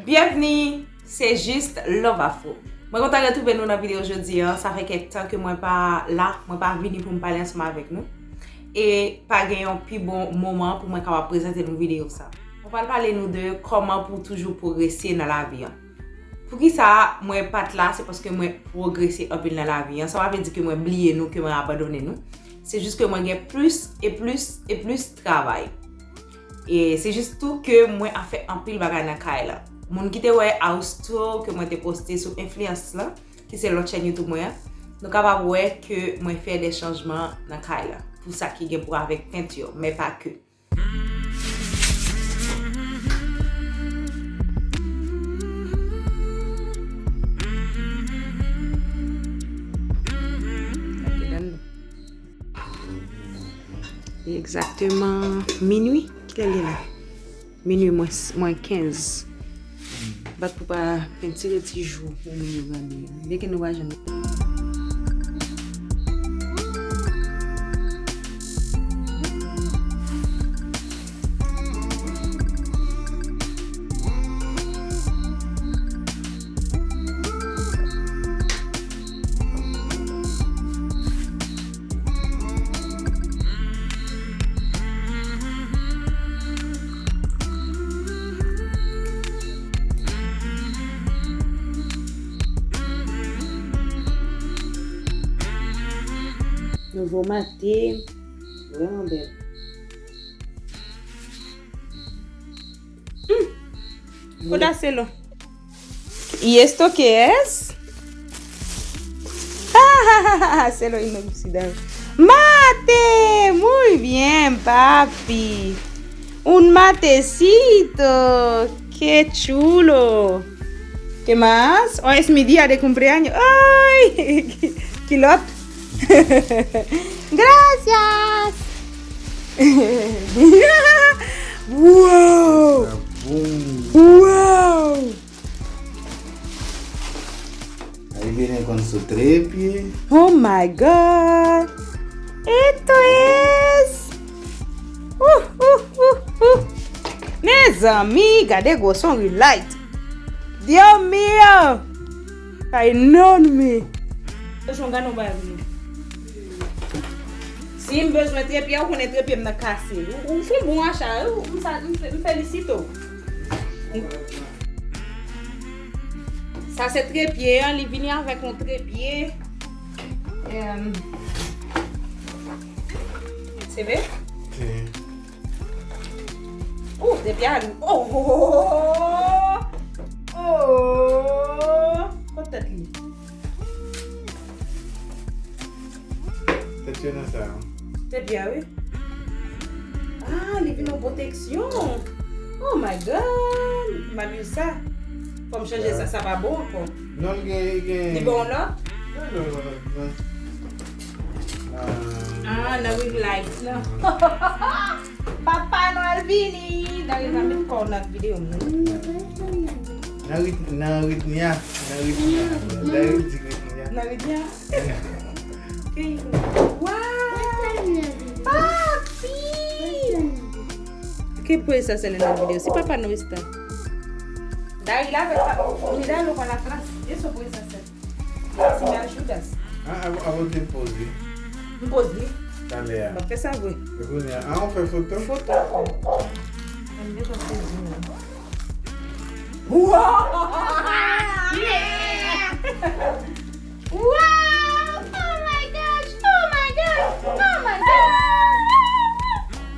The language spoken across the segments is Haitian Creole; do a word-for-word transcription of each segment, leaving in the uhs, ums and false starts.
Byenvni, se Juste Love Afro. Mwen kontan retwouve nou nan videyo jodi a. Sa fè kèk tan ke mwen pa la, mwen pa vini pou m pale ansanm avèk nou. E pa gen yon pi bon moman pou mwen kapab prezante nou videyo sa. Mwen pral pale nou de kòman pou toujou pwogrese nan lavi an. Poukisa mwen pa t la, se paske mwen pwogrese anpil nan lavi an. Sa pa vle di ke mwen bliye nou, ke mwen abandone nou. Se jis ke mwen gen plis e plis e plis travay. E se jis tou ke mwen ap fè anpil bagay nan kay la. Moun ki te wè house tour ke mwen te poste sou Influence lan, ki se lòt chèn YouTube mwen an, nou kapab wè ke mwen fè de chanjman nan kay la. Pou sa ki gen pou avèk penti yo, men pa ke. Li egzakteman minui. Kilè li ye la? Minui mwens, mwens kenz. Bat pou pa pentire ti jou pou moun yo gade. Li gen nou pa janm. Nouvo mate, vrèman bèl. Koda Selo? ¿Y esto qué es? Selo inoxidable. Mate, muy bien, papi. Un matecito. Qué chulo. ¿Qué más? Hoy es mi día de cumpleaños. Ay, kilòt. Gracias. Wow. Wow. Ay, vini kon sou trepye. Oh my God. Esto es. Uh, uh, uh, uh. Mezanmi, gade gwosè yon ring light. Dios mío. Ay, non, men. Bezwen gade yon bagay pou nou. Si m bezwen trepye, ou konnen trepye m nan kase. Ou, ou fè bon acha, wi, m sa, m fe-, m felisite w. Sa se trepye an, li vini avèk yon trepye. Em, se vre? Se. Oh, trepye a, oh, oh, oh, oh. Kot tèt li? Tèt yo nan sa, wi. Tèt byen, wi. Ah, li vin yon pwoteksyon. Oh my God. M ap viv sa. Fò m chanje sa, sa pa bon ankò. Non, li gen, li gen. Li bon, non? Non, non, non, non. Ah, nan ring light, non. Papa Nwèl vini. Dayè, m a met kò w nan videyo m, non. Nan rit-, nan ritm ya. Nan ritm ya. Dayè, di ritm ya. Nan ritm ya. Wow! Papi! Qué puedes hacer en el video? Si papá no está. Dayè, la vèk pa. Mira lo con la trans. Eso puedes hacer. Si me ayudas. Ah, ap, ap ou te poze. M poze. Talè a. M ap fè sa vre. E kounye a, ah, ou fè foto? Foto. Mwen deja poze, non. Wow! Yeah! Wow! Oh my gosh! Oh my gosh! Oh my gosh!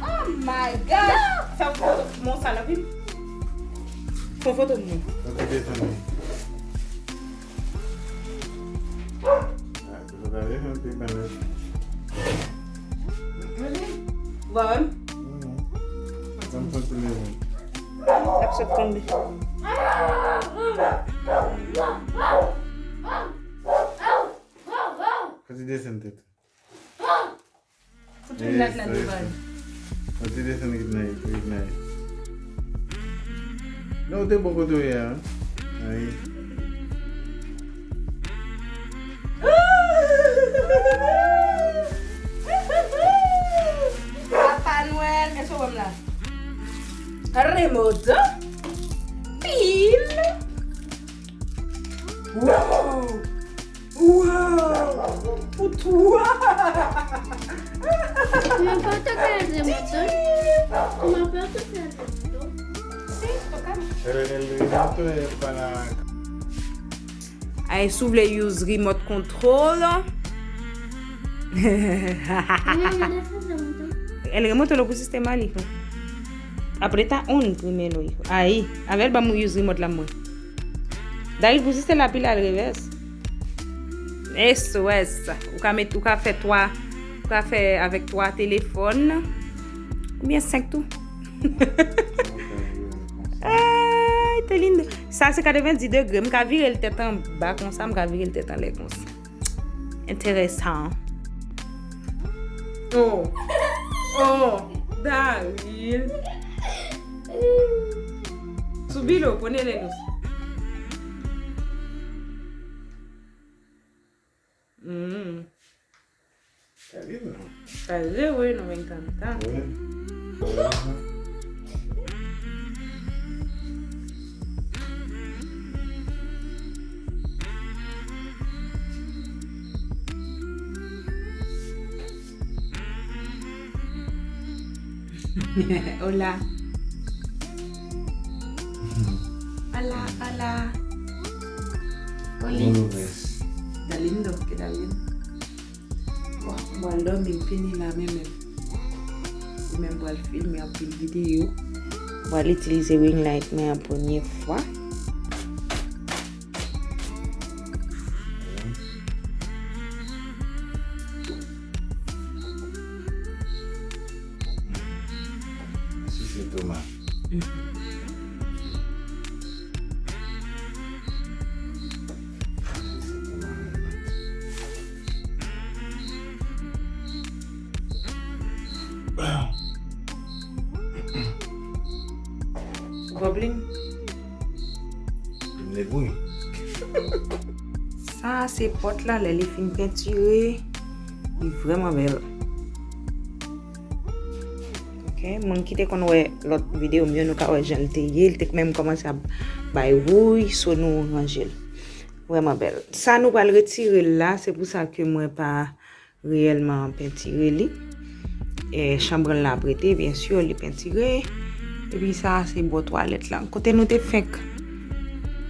Oh my gosh! Fè yon foto pou mwen sa nan vin. Fè yon foto pou mwen. Sa te desann li. Ah, se sa ta desann te ban lè. Ou pa wè m? Mhm. Sa m santi leve. L ap sot tonbe. Kòm si desann tèt. Fout ring light la devan. Kòm si desann ring light, ring light. Non, ou te bò kote w ye a, wi. Ay. Pou twa. Como falta que de motor. Como falta que de motor. Sí, toca. Pero en el remoto es para Ay, si w vle use remote control. El remoto lo pusiste mal, hijo. Aprieta un primero, hijo. Ahí. A ver, vamos a use remote la mwen. Dale, pusiste la pila al revés. Eso es. Ou ka met, ou ka fè twa, ou ka fè avèk twa telefòn. Oubyen senk tou. Ay, te lindo. Sa se katrevenndis degre. M ka vire l tèt anba konsa, m ka vire l tèt anlè konsa. Enteresan. Oh. Oh. Daryl. Subilo, ponele luz. Mm. Está bien, ¿no? Está bien, bueno, me encanta. Bueno. Hola. Hola, hola. Oli. ¿Cómo lo ves? Está lindo, queda bien. Bon, m pral dòmi, m fini la menm. Ou menm pral filme anpil videyo. M pral itilize ring light mwen an premye fwa. Sise toma. Goblin. Vin debouy. Sa se pòt la, lè li fin pentire, li vrèman bèl. Ok, moun ki te konn wè lòt videyo m yo, nou ka wè jan l te ye, li te menm kòmanse ap bay wouy, so nou ranje l. Vrèman bèl. Sa nou pral retire l la, se pou sa ke mwen pa reyèlman pentire li. E, chanbrann la ap rete, byen si, li pentire. Epi sa, se bò twalèt la. Kote nou te fenk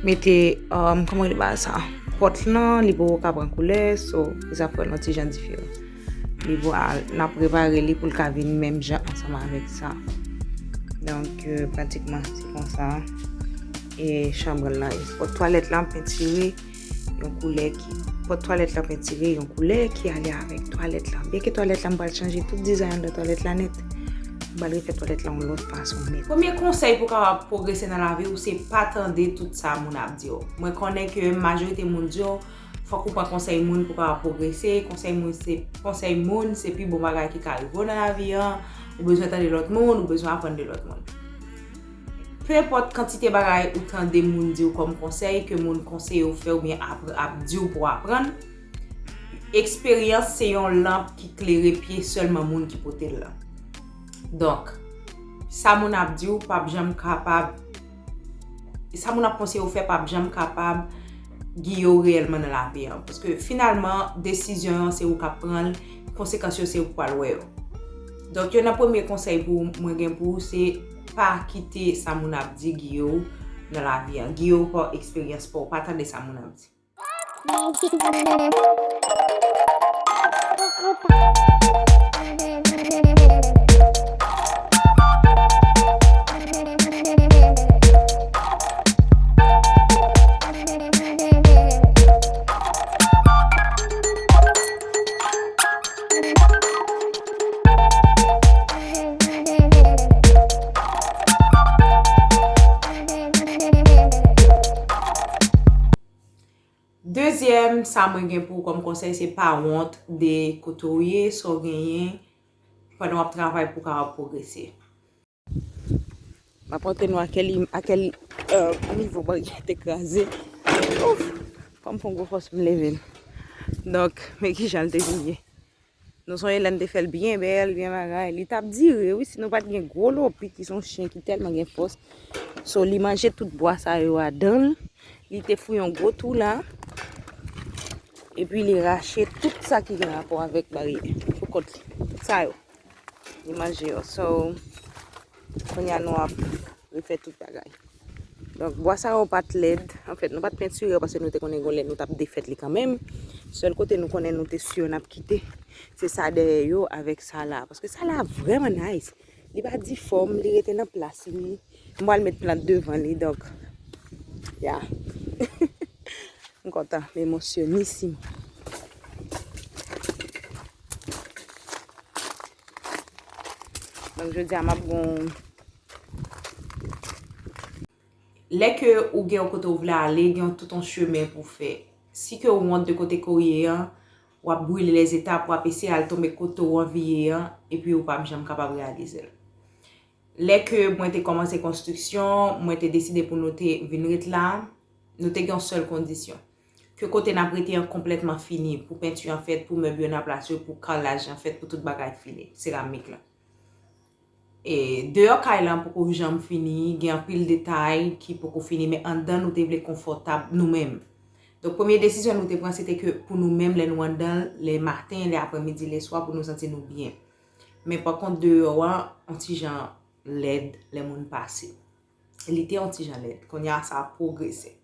mete, um, kòman rele bagay sa? Pòt lan, li poko ka pran koulè, so, sa fè l yon ti jan diferan. Li pral, n ap repare li pou l ka vin menm jan ansanm avèk sa. Donk, euh, pratikman, se konsa. E chanbrann lan, e pòt twalèt lan pentire yon koulè ki, pòt twalèt lan pentire yon koulè ki ale avèk twalèt lan. Byenke twalèt lan, m pral chanje tout dizay anndan twalèt la nèt. M pral refè twalèt lan yon lòt fason nèt. Premye konsèy pou w kapab pwogrese nan lavi w, se pa tande tout sa moun ap di w. Mwen konnen ke majorite moun di w, fòk ou pran konsèy moun pou w kapab pwogrese. Konsèy moun se, konsèy moun se pi bon bagay ki ka rive w nan lavi an. Ou bezwen tande lòt moun, ou bezwen aprann de lòt moun. Pe enpòt kantite bagay ou tande moun di w kòm konsèy, ke moun konseye w fè oubyen ap, ap di w pou w aprann, eksperyans se yon lanp ki klere pye sèlman moun ki pote l lan. Donk, sa moun ap di w p ap janm kapab, sa moun ap konseye w fè p ap janm kapab giye w reyèlman nan lavi an. Paske finalman, desizyon an se ou k ap pran l, konsekans yo se ou k pral wè yo. Donk, youn nan premye konsèy pou mwen gen pou ou, se pa kite sa moun ap di giye w nan lavi an. Giye w pa eksperyans pa w, pa tande sa moun ap di. Dezyèm, sa mwen gen pou ou kòm konsèy, se pa wont de kote w ye, sa w genyen, pandan w ap travay pou w kapab pwogrese. M ap montre nou a kèl, a kèl, euh, nivo baryè te kraze. Ouf! Fò m fè yon gwo fòs pou m leve l. Donk, men kijan l te vin ye. Nou sonje lè n te fè l byen bèl, byen bagay. Li t ap dire, wi, si nou pa t gen gwo lopi ki se yon chen ki tèlman gen fòs. So, li manje tout bwa sa yo adan l. Li te fouye yon gwo twou la. Epi li rache tout sa ki gen rapò avèk baryè. Pou kont li. Tout sa yo. Li manje yo. So, kounye a nou ap refè tout bagay. Donk, bwa sa yo pa t lèd. Anfèt, nou pa t pentire yo paske nou te konnen gen lè nou t ap defèt li kanmenm. Sèl kote nou konnen nou te si n ap kite, se sa dèyè yo avèk sa la. Paske sa la vrèman nice. Li pa difòm, li rete nan plas li. M pral met plant devan li, donk, ya. M kontan, m emosyonisimo. Donk, jodi a, m ap gon. Lè ke ou gen yon kote ou vle ale, gen tout yon chemen pou fè. Si ke ou wont de kote ke ou ye an, w ap brile lèzetap, w ap eseye al tonbe kote ou anvi ye an, epi ou p ap janm kapab reyalize l. Lè ke mwen te kòmanse konstriksyon, mwen te deside pou nou te vin ret la, nou te gen yon sèl kondisyon. Ke kote n ap rete an konplètman fini, pou penti an fèt, pou mèb yo nan plas yo, pou kalaj an fèt, pou tout bagay fini, seramik lan. E deyò kay lan poko janm fini, gen anpil detay ki poko fini, men anndan nou te vle konfòtab nou menm. Donk, premye desizyon nou te pran, se te ke pou nou menm, lè nou anndan, lè maten, lè aprèmidi, lè swa, pou nou santi nou byen. Men pa kont deyò an, yon ti jan lèd, lè moun pase. Li te yon ti jan lèd. Kounye a, sa ap pwogrese.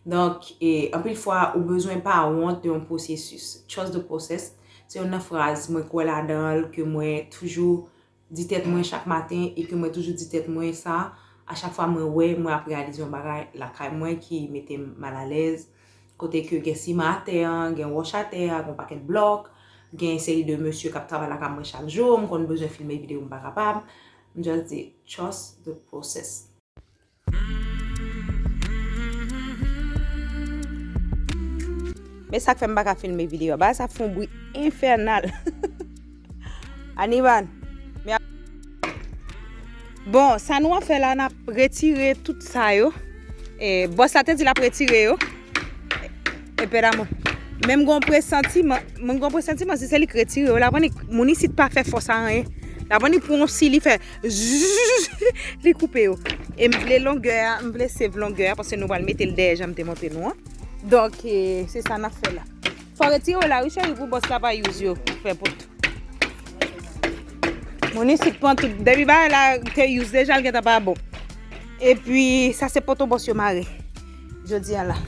Donk, e, anpil fwa, ou bezwen pa wont de yon pwosesis. Trust the process. Se youn nan fraz mwen kwè ladan l, ke mwen toujou di tèt mwen chak maten e ke mwen toujou di tèt mwen sa, a chak fwa mwen wè, mwen ap reyalize yon bagay lakay mwen ki mete m malalèz, kote ke gen siman atè an, gen wòch atè a, gen yon pakèt blòk, gen yon seri de mesye k ap travay lakay mwen chak jou, m konn bezwen filme videyo, m pa kapab. M just di, trust the process. Men sa k fè m pa ka filme videyo a. Bagay sa fè yon bri enfènal. Anivan. Bon, sa nou ap fè la, n ap retire tout sa yo. E, bòs la te di l ap retire yo. E, e pèdaman. Men m gon presantiman, men m gon presantiman si se li k retire yo la, moun isit pa fè fòs a anyen. La, moun li pran yon si li fè zzzz, li koupe yo. E m vle longè a, m vle save longè a, paske nou pral mete l dèyè jan m te montre nou an. Donk, e, se sa n ap fè la. Fò retire yo la, wi, cheri, pou bòs la pa use yo. Fè pot. Moun isit pran tout. Depi bagay la te use deja, l gentan pa bon. Epi, sa se poto bòs yo mare. Jodi a la.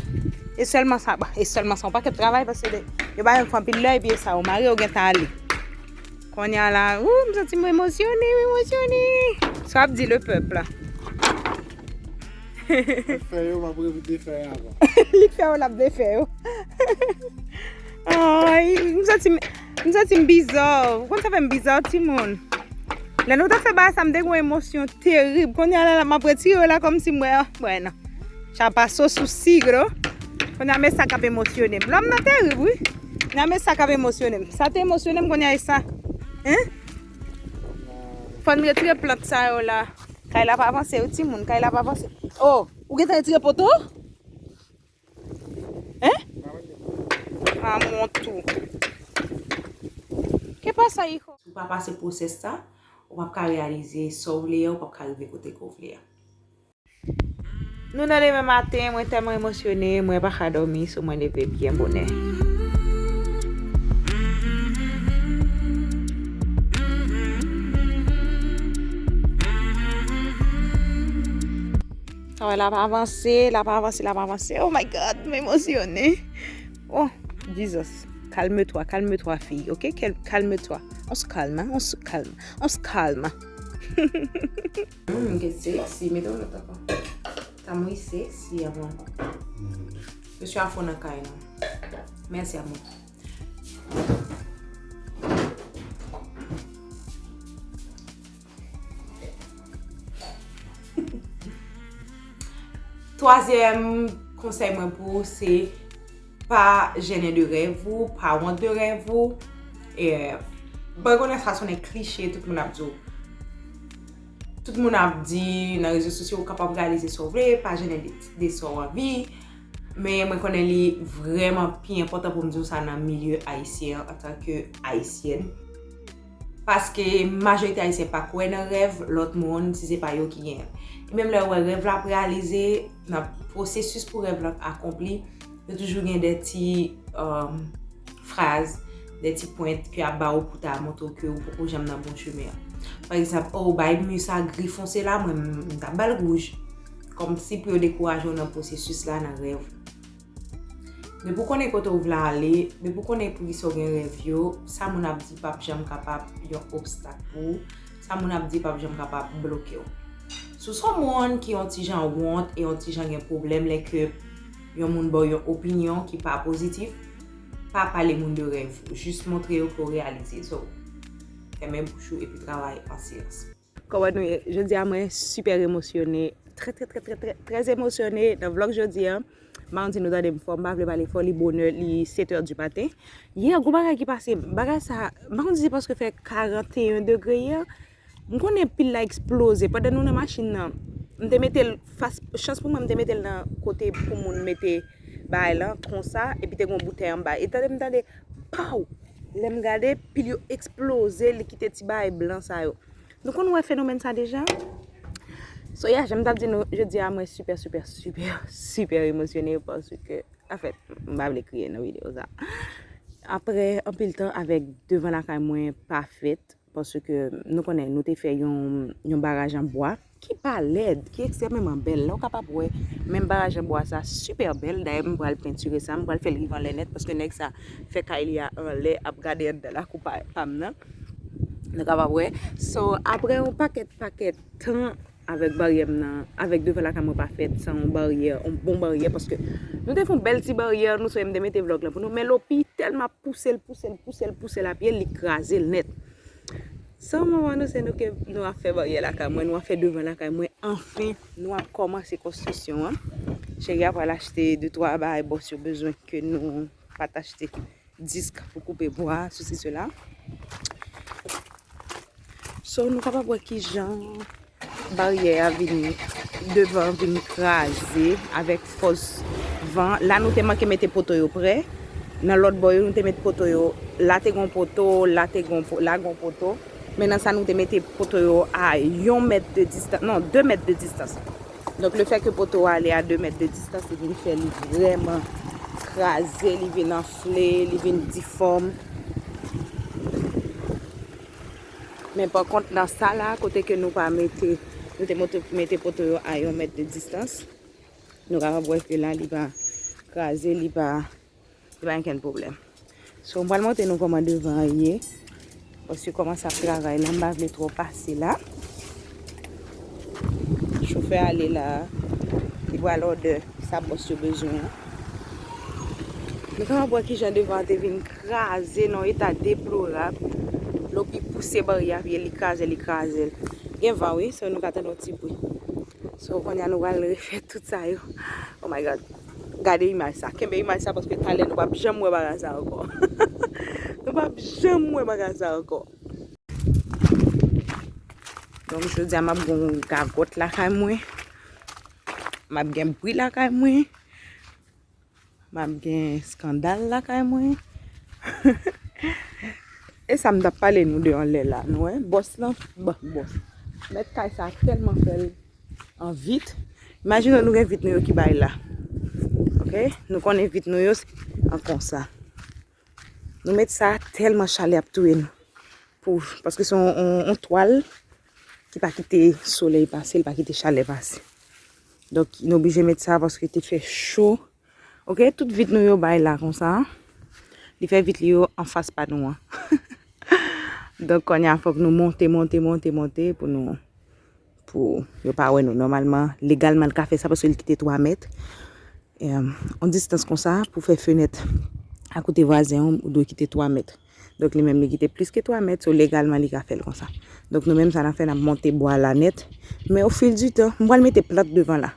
E sèlman sa, ba, e sèlman sa. Yon pakèt travay, paske de, yo ba yo fè anpil lè, epi e sa, yo mare, yo gentan ale. Kounye a la, ou, m santi m emosyone, m emosyone. Sa w ap di le pèp la. Fè yo, m ap evite fè avan. Li fè yo, l ap defè yo. Ay, m santi m, m santi m biza. Ou konn sa fè m biza, timoun. Lè nou t ap fè bagay sa, m te gen yon emosyon terib. Kounye a la, la, m ap retire yo la kòmsi m wè, wè, non. Chapaso sou siglo. Kounye a, men sa k ap emosyone m. Lòm nan terib, wi. Kounye a, men sa k ap emosyone m. Sa te emosyone m, kounye a, e sa. Hein? Fò n retire plant sa yo la. Kay la pa avanse, wi, timoun. Kay la pa avanse. Oh, ou gentan retire poto? Hein? A mon tour. Ke pasa, hijo? Si w pa pase pwosès sa, ou p ap ka reyalize sa w vle a, ou p ap ka rive kote ke w vle a. Nou nan demen maten, mwen tèlman emosyone, mwen pa ka dòmi, so mwen leve byen bonè. Travay la pa avanse, la pa avanse, la pa avanse. Oh my God, m emosyone. Oh, Jesus. Calme-toi, calme-toi, fille, ok? Kel-, calme-toi. On se calme, hein? On se calme, on se calme. Hmm, get sexy. Mete yon lòt ankò. T'as muy sexy, amor. Yo sou afo nan kay nou. Mèsi, amor. Twazyèm konsèy mwen pou ou se pa jennen de rèv ou, pa wont de rèv ou. E, mwen konnen sa sonnen klise, tout moun ap di w. Tout moun ap di nan rezo sosyo, ou kapab reyalize sa w vle, pa jennen de, de sa w anvi. Men mwen konnen li vrèman pi enpòtan pou m di w sa nan milye ayisyen an, antanke ayisyèn. Paske majorite ayisyen pa kwè nan rèv lòt moun si se pa yo ki genyen l. E menm lè yo wè rèv la ap reyalize, nan pwosesis pou rèv la akonpli, yo toujou gen de ti um, fraz, de ti pwent ki ap ba w pou ta montre w ke ou poko janm nan bon chemen an. Pa egzanp, oh, bay mi sa gri fonse la, mwen, m t ap ba l wouj. Kòmsi pou yo dekouraje w nan pwosesis la, nan rèv ou. Depi w konnen kote w vle ale, depi w konnen poukisa w gen rèv yo, sa moun ap di p ap janm kapab yon obstak pou ou, sa moun ap di p ap janm kapab bloke w. Si w se yon moun ki yon ti jan wont e yon ti jan gen pwoblèm lè ke yon moun ba w yon opinyon ki pa pozitif, pa pale moun de rèv ou, jis montre yo ke w reyalize. So, fèmen bouch ou epi travay an silans. Kòman nou ye? Jodi a mwen super emosyone, trè, trè, trè, trè, trè, trè emosyone nan vlog jodi a. M pa konn si nou tande m fò, m pa vle pale fò, li bonè, li sèt è di maten. Yè, gon bagay ki pase, bagay sa, m pa konn si se paske fè karanteyen degre yè, m konnen pil la eksploze. Pandan nou nan machin nan, m te mete l fas, chans pou mwen, m te mete l nan kote pou moun mete bagay lan, konsa, epi te gon boutèy anba. E tande m tande, paw! Lè m gade, pil yo eksploze, li kite ti bagay blan sa yo. Nou konn wè fenomèn sa deja? So, yeah, jan m t ap di nou, jodi a mwen super, super, super, super emosyone paske, anfèt, m pa vle kriye nan videyo sa. Apre anpil tan avèk devan lakay mwen pa fèt, paske nou konnen nou te fè yon, yon baraj an bwa ki pa lèd, ki ekstrèmeman bèl. La, w kapab wè menm baraj an bwa sa super bèl. Dayè, m pral pentire sa, m pral fè l rive anlè nèt, paske nèg sa fè kay li a anlè, ap gade anndan lakou pa, pa m nan. Nou kapab wè. So, apre yon pakèt, pakèt tan avèk baryè m nan, avèk devan lakay mwen pa fèt, san yon baryè, yon bon baryè, paske nou te fè yon bèl ti baryè, nou sonje m te mete vlog lan pou nou, men Lopi tèlman ap pouse l, pouse l, pouse l, pouse l a pye, li kraze l nèt. Sa mwen anonse nou ke nou ap fè baryè lakay mwen, nou ap fè devan lakay mwen, anfen, nou ap kòmanse konstriksyon an. Cheri a pral achte de twa bagay bòs yo bezwen ke nou pa t achte. Disk pou koupe bwa, sesi sela. So, nou kapab wè kijan baryè a vin, devan vin kraze avèk fòs van. La, nou te manke mete poto yo prè. Nan lòt bò yo, nou te met poto yo. La te gon poto, la te gon po-, la gon poto. Men nan sa, nou te mete poto yo a yon mèt de distans, non, de mèt de distans. Donk, lefètke poto a ale a de mèt de distans, li vin fè li vrèman kraze, li vin anfle, li vin difòm. Men pa kont, nan sa la, kote ke nou pa mete, nou te mete, mete poto yo a yon mèt de distans, nou kapab wè ke la, li pa kraze, li pa Li pa gen okenn pwoblèm. So, m pral montre nou kòman devan an ye. Paske kòmanse ap travay la, m pa vle twò pase la. Chofè ale la. Li pral òdè sa bòs yo bezwen an. Nou kapab wè kijan devan an te vin kraze nan yon eta deplorab. Lopi pouse baryè a pye, li kraze, li kraze l. Gen van, wi, so nou ka tande yon ti bri. So, kounye a nou pral refè tout sa yo. Oh my God. Gade imaj sa. Kenbe imaj sa paske talè nou p ap janm wè bagay sa ankò. Nou p ap janm wè bagay sa ankò. Donk, jodi a m ap gen yon gagòt lakay mwen. M ap gen bri lakay mwen. M ap gen eskandal lakay mwen. E sa m t ap pale nou de anlè la, nou wè. Bòs lan, bon, bòs. Mèt kay sa tèlman fè l an vit. Imajine w nou gen vit nou yo ki bay la. Oke? Nou konnen vit nou yo se an konsa. Nou met sa tèlman chalè ap touye nou. Pou, paske se yon, yon, yon twal ki pa kite solèy pase, li pa kite chalè pase. Donk, nou oblije met sa paske te fè cho. Oke, tout vit nou yo bay la konsa. Li fè vit li yo anfas pa nou an. Donk, kounye a fòk nou monte, monte, monte, monte pou nou, pou yo pa wè nou. Nòmalman, legalman, li ka fè sa paske li kite twa mèt. Em, yon distans konsa pou fè fenèt a kote vwazen an, ou dwe kite twa mèt. Donk, li menm, li kite plis ke twa mèt, so legalman, li ka fè l konsa. Donk, nou menm, sa n ap fè, n ap monte bwa la nèt. Men, ofil di tan, m pral mete plant devan la.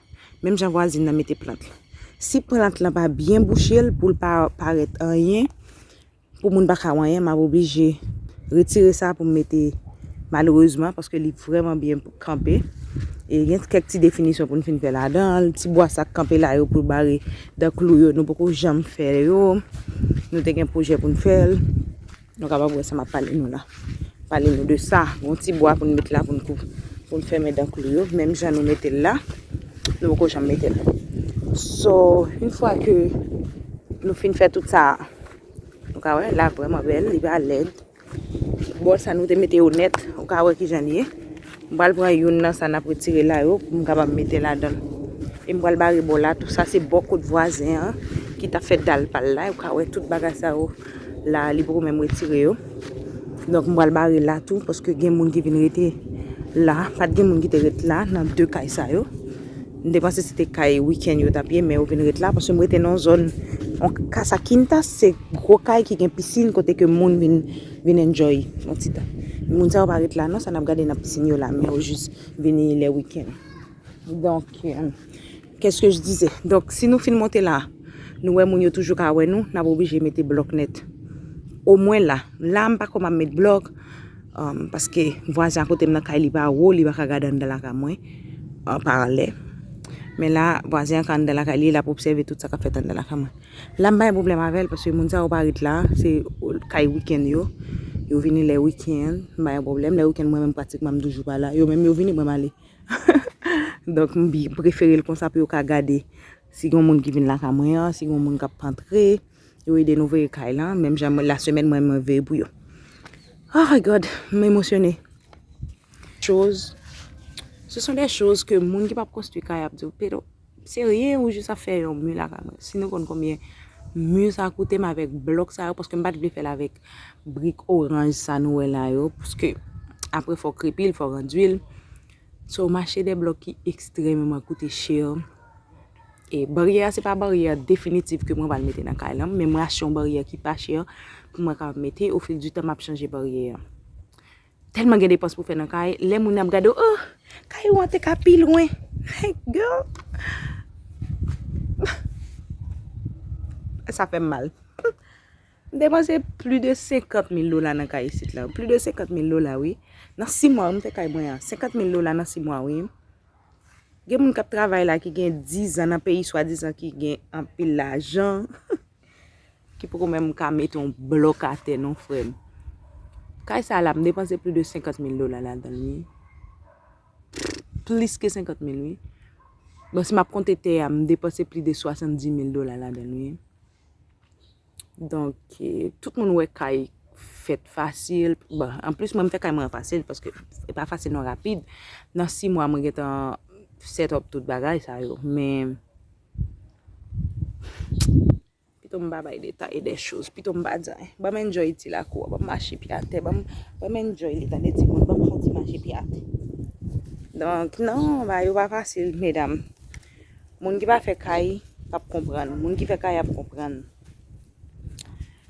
Menm jan vwazin nan mete plant la. Si plant lan pa byen bouche l, pou l pa parèt anyen, pou moun pa ka wè anyen, m ap oblije retire sa pou m mete, malerezman, paske li vrèman byen kanpe. E gen kèk ti definisyon pou n fin fè ladan l, ti bwa sa k kanpe la yo pou bare dan klou yo, nou poko janm fè yo. Nou te gen pwojè pou n fè l. Nou kapab wè sa m ap pale nou la. Pale nou de sa. Gon ti bwa pou n met la pou n kou-, pou n fèmen dan klou yo. Menm jan nou mete l la, nou poko janm mete l. So, yon fwa ke Nou fin fè tout sa. Ou ka wè, la vrèman bèl, li pa lèd. Bò sa nou te mete yo nèt, ou ka wè kijan li ye. M pral pran youn nan sa n ap retire la yo, pou m kapab mete ladan l. E m pral bare bò la tou. Sa se bò kot vwazen an, ki t ap fè dal pa l la. Ou ka wè tout bagay sa yo la, li poko menm retire yo. Donk, m pral bare la tou, paske gen moun ki vin rete la. Pa t gen moun ki te ret la, nan de kay sa yo. M te panse se te kay Weekend yo t ap ye, men yo vin ret la, paske m rete nan yon zòn, yon Casa Quintas, se gwo kay ki gen pisin, kote ke moun vin, vin enjoy yon ti tan. Moun sa yo pa ret la, non, sa n ap gade nan pisin yo la, men yo jis vini lè Weekend. Donk, euh, qu'est-ce que je disais? Donk, si nou fin monte la, nou wè moun yo toujou ka wè nou, n ap oblije mete blòk nèt. Omwen la, la, m pa kwè m ap met blòk, um, paske vwazen akote m nan kay li pa wo, li pa ka gade anndan lakay mwen, uh, pa anlè. Men la, vwazen an ka anndan lakay li, l ap obsève tout sa k ap fèt anndan lakay mwen. La, m pa gen pwoblèm avè l, paske moun sa yo pa ret la, se kay Weekend yo. Yo vini lè Weekend, m pa gen pwoblèm. Lè Weekend, mwen menm, pratikman, m toujou pa la. Yo menm, yo vini, mwen, m ale. Donk, m bi-, prefere l konsa pou yo ka gade si gen moun ki vin lakay mwen an, si gen moun k ap antre, yo ede nou veye kay lan. Menm jan mwen, la semèn, mwen, mwen veye pou yo. Oh my God, m emosyone. Chose, ce sont des choses que moun ki p ap konstwi kay ap di w, Pedro, serye ou jis ap fè yon mi lakay mwen? Si nou konn konbyen mi sa koute m avèk blòk sa yo, paske m pa t vle fè l avèk brik oranj sa nou wè la yo, paske apre fò w krepi l, fò w randui l. So, m achte de blòk ki ekstrèmeman koute chè. E baryè a, se pa baryè definitif ke mwen pral mete nan kay lan, men mwen achte yon baryè ki pa chè pou mwen kapab mete. Au fil du temps, m ap chanje baryè a. Tèlman gen depans pou fè nan kay, lè moun ap gade w, oh, kay ou an te ka pi lwen. Hey, girl. Sa fè m mal. M depanse plis de senkant mil dola nan kay isit la. Plis de senkant mil dola, wi. Nan sis mwa, m fè kay mwen an. Senkant mil dola nan sis mwa, wi. Gen moun k ap travay la ki gen diz an nan peyi, swadizan ki gen anpil lajan, ki poko menm ka mete yon blòk atè, non, frè m. Kay sa la, m depanse plis de senkant mil dola ladan l, wi. Plis ke senkant mil, wi. Bon, si m ap konte tè a, m depanse plis de swasanndis mil dola ladan l, wi. Donk, eh, tout moun wè kay fèt fasil. Bon, anplis, mwen, m fè kay mwen an fasil, paske e pa fasil non, rapid. Nan sis mwa, mwen gentan set up tout bagay sa yo. Men, pito m pa bay detay de choz, pito m pa di anyen. Ban m enjoy ti lakou a, ban m mache pye atè, ban m, ban m enjoy li, tande timoun, ban m fè yon ti mache pye atè. Donk, non, bagay yo pa fasil, medam. Moun ki pa fè kay p ap konprann. Moun ki fè kay ap konprann.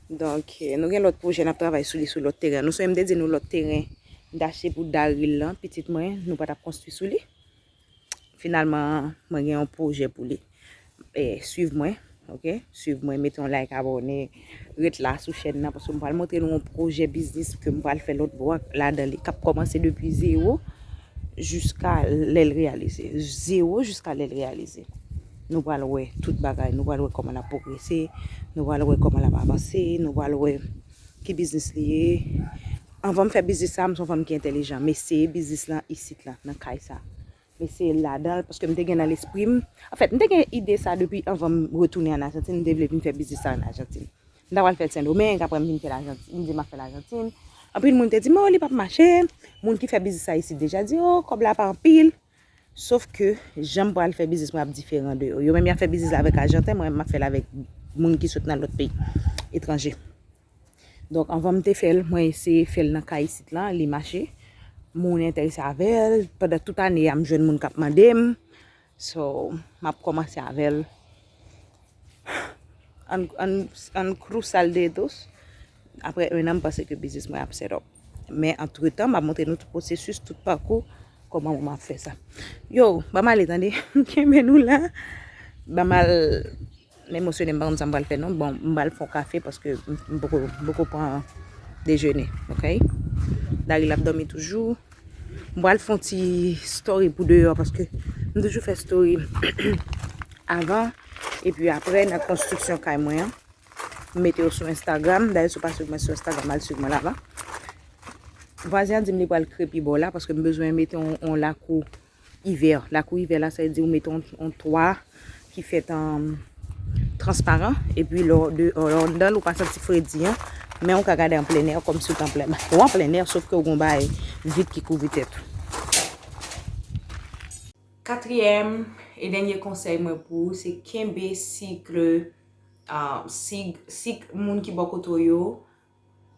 Donk, eh, nou gen lòt pwojè n ap travay sou li, sou lòt teren. Nou sonje m te di nou lòt teren m t achte pou Daryl lan, pitit mwen, nou pa t ap konstwi sou li. Finalman, mwen gen yon pwojè pou li. Eh, swiv mwen, oke? Swiv mwen, mete yon like, abòne, ret la sou chèn nan, paske m pral montre nou yon pwojè biznis ke m pral fè lòt bò a ladan li, k ap kòmanse depi zewo jiska lè l reyalize. Zewo jiska lè l reyalize. Nou pral wè tout bagay, nou pral wè kòman l ap pwogrese, nou pral wè kòman l ap avanse, nou pral wè ki biznis li ye. Anvan m fè biznis sa, m se yon fanm ki entèlijan. M eseye biznis lan isit la, nan kay sa. M eseye l ladan l, paske m te gen nan lespri m. Anfèt, m te gen ide sa depi anvan m retounen ann Ajantin, m te vle vin fè biznis sa ann Ajantin. M ta pral fè l Sendomeng, apre m vin fè l Ajantin, m di m ap fè l Ajantin. Anpil moun te di m, "Oh, li p ap mache." Moun ki fè biznis sa isit deja di, "Oh, kòb la pa anpil." Sof ke jan m pral fè biznis mwen ap diferan de yo. Yo menm y ap fè biznis la avèk Ajanten, mwen menm m ap fè l avèk moun ki sot nan lòt peyi, etranje. Donk, anvan m te fè l, mwen eseye fè l nan kay isit lan, li mache. Moun enterese avè l. Pandan tout ane a, m jwenn moun k ap mande m. So, m ap kòmanse avè l. An, an, an cruzar dedos. Apre en an, m panse ke biznis mwen ap set up. Men antretan, m ap montre nou tout pwosesis, tout pakou, kòman mwen ap fè sa. Yo, ban m ale, tande. M kenbe nou la. Ban m al, m emosyone, m pa konn sa m pral fè, non. Bon, m pral fè yon kafe paske m, m poko, m poko pran dejene, oke? Daryl ap dòmi toujou. M pral fè yon ti story pou deyò paske m toujou fè story avan. Epi apre, nan konstriksyon kay mwen an, m mete yo sou Instagram. Dayè, si w pa swiv mwen sou Instagram, al swiv mwen laba. Vwazen an di m li pral krepi bò la paske m bezwen mete yon, yon lakou ivè. Lakou ivè la, sa vle di ou mete yon, yon twa ki fèt an transparan, epi lè w de, lè w anndan l, ou pa santi fredi an, men ou ka gade an plen è, kòmsi w t an plen, ou an plen è, sof ke w gen yon bagay vit ki kouvri tèt ou. Katriyèm e dènye konsèy mwen pou ou, se kenbe sik, ah, sik, sik moun ki bò kote w yo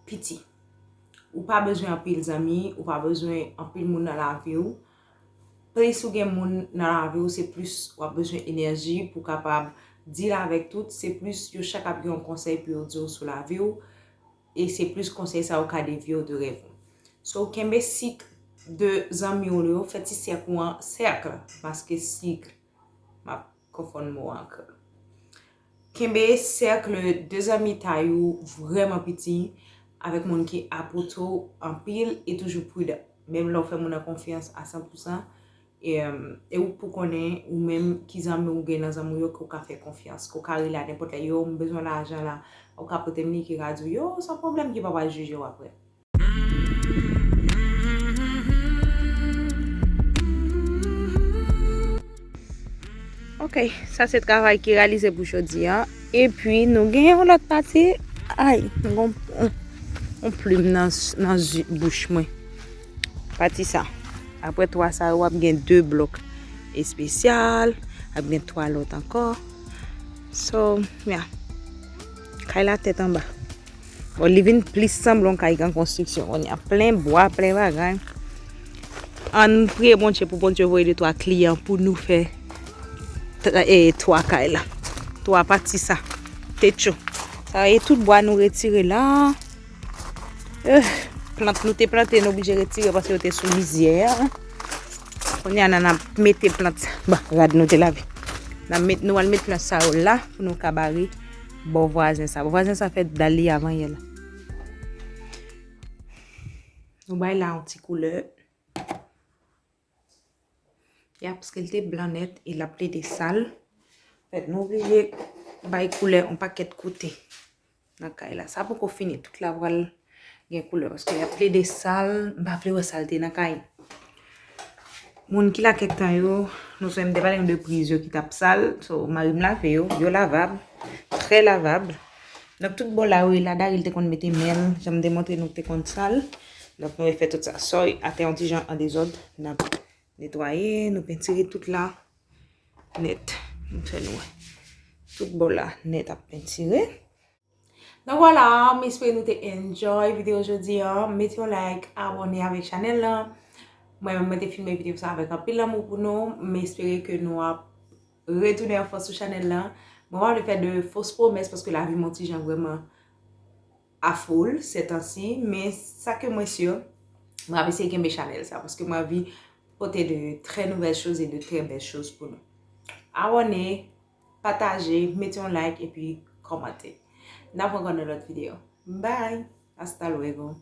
piti. Ou pa bezwen anpil zanmi, ou pa bezwen anpil moun nan lavi w. Plis ou gen moun nan lavi w, se plis w ap bezwen enèji pou w kapab deal avèk tout, se plis yo chak ap gen yon konsèy pou yo di w sou lavi w, e se plis konsèy sa yo ka devye w de rèv ou. So, kenbe sik de zanmi w yo, fè ti sèk ou an, sèk, paske sik, m ap konfonn mo an ankò. Kenbe sèk de zanmitay ou vrèman piti, avèk moun ki apote w anpil e toujou pridan. Menm lè w fè moun nan konfyans a san pou san, e, e ou pou konnen ou menm ki zanmi ou gen nan zanmi w yo ke w ka fè konfyans, ke w ka rele a nenpòt lè, yo, m bezwen lajan la, ou ka pote m li, ki ka di w, yo, san pwoblèm, ki pa pral jije w apre. Ok, sa se travay ki reyalize pou jodi a. Epi nou gen yon lòt pati. Ay, m gen yon, yon plim nan, nan zi, bouch mwen. Pati sa. Apre twa sa yo, w ap gen de blòk espesyal, ap gen twa lòt ankò. So, yeah. Kay la tèt anba. Bon, li vin plis sanble yon kay ki an konstriksyon kounye a. Plen bwa, plen bagay. Ann priye Bondye pou Bondye voye de twa kliyan pou nou fè t-, e, twa kay la. Twa pati sa. Techo. Sa e tout bwa nou retire la. Eh, plant nou te plante, nou oblije retire paske yo te sou lizyè a. Kounye a, n ap mete plant, bon, rad nou te lave. N ap met, nou al met plant sa yo la pou nou ka bare bò vwazen sa. Bò vwazen sa fè dal li avan yè la. Nou bay la yon ti koulè. Ya, paske l te blan nèt e l ap plede sal. Fèt, nou oblije bay koulè yon pakèt kote nan kay la. Sa poko fini, tout la pral gen koulè paske y ap plede sal, m pa vle wè salte nan kay. Moun ki la kèk tan yo, nou sonje m te pale nou de priz yo ki t ap sal, so mari m lave yo, yo lavab, trè lavab. Donk tout bò la yo, e la Daryl te konn mete men l, jan m te montre nou te konn sal. Donk nou refè tout sa. Sòy atè yon ti jan an dezòd, n ap netwaye, nou pentire tout la nèt. M fè nou wè. Tout bò la nèt ap pentire. Donk vwala, m espere nou te enjoy videyo jodi a. Mete yon like, abòne avèk chanèl lan. Mwen menm, mwen te filme videyo sa avèk anpil lanmou pou nou. M espere ke nou ap retounen an fòs sou chanèl lan. Mwen pa vle fè de fos pwomès paske lavi m yon ti jan vrèman a full ces temps-ci, men sa ke mwen si, mwen ap eseye kenbe chanèl sa, paske mwen anvi pote de très nouvelles choses et de très belles choses pou nou. Abòne, pataje, mete yon like epi kòmante. N ap wè ankò nan lòt videyo. Bye! Hasta luego!